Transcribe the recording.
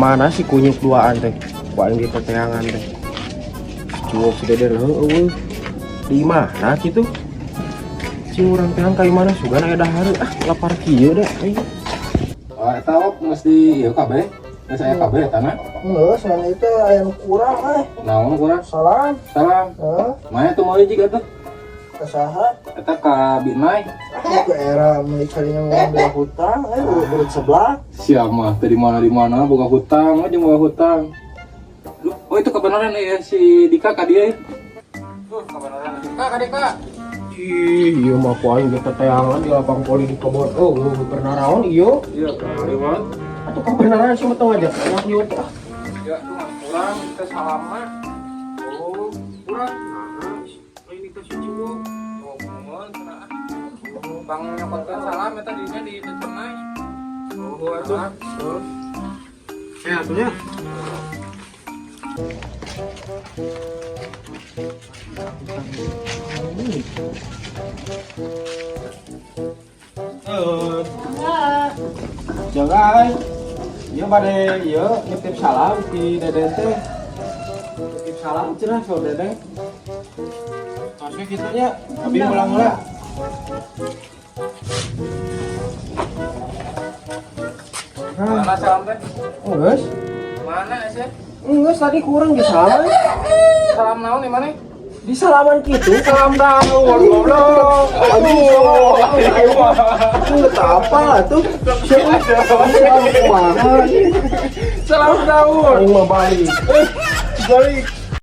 Ka mana si kunyuk duaan teh? Ku aing diteteangan teh. Cukup si Deden heueuh. Di mana kitu? Cing urang teang ka mana sugan aya dahar, ah lapar kieu da aing. Oh, eta op mesti ieu kabeh. Geus aya kabeh eta na. Enggak, selain itu ayam kurang eh. Naon kurang? Salam. Salam. Heeh. Mana tuh mau hiji atuh? Kasaha? Eta ka Binai. Ke era milik kalinya mau ambil hutang, eh urut sebelah. Siapa mah tadi mana di mana boga hutang aja boga hutang. Duh, oh itu kebenaran ya si Dika ka dia. Tuh kebenaran Dika ka Dika. Ih, ieu mah ku aing diteteangan di lapang poli di kebon. Oh, pernah raon ieu. Iya, kebenaran. Atuh kebenaran sih mah teu ngajak enak ieu teh. Ah. Ya, tuh nggak kurang kita salaman. Oh, kurang. Nah, ini kasih ciwok. Oh, mohon cenah ah. Bang nyokotkeun salam eta dinya di Cenai. Oh, atuh. Eh, atunya. Jangan, ieu bade ieu nitip salam ti Deden teh. Nitip salam cenah so Deden. Tos we kitu nya, abi mulang heula. Mana salam teh? Geus. Mana sih? Geus tadi kurang di salam. Salam naon di mana? Di salaman kitu. Salam daun, goblok. Aduh, aduh, apa tuh? Siapa? Kumaha? Salam daun. Aing mah balik. Balik.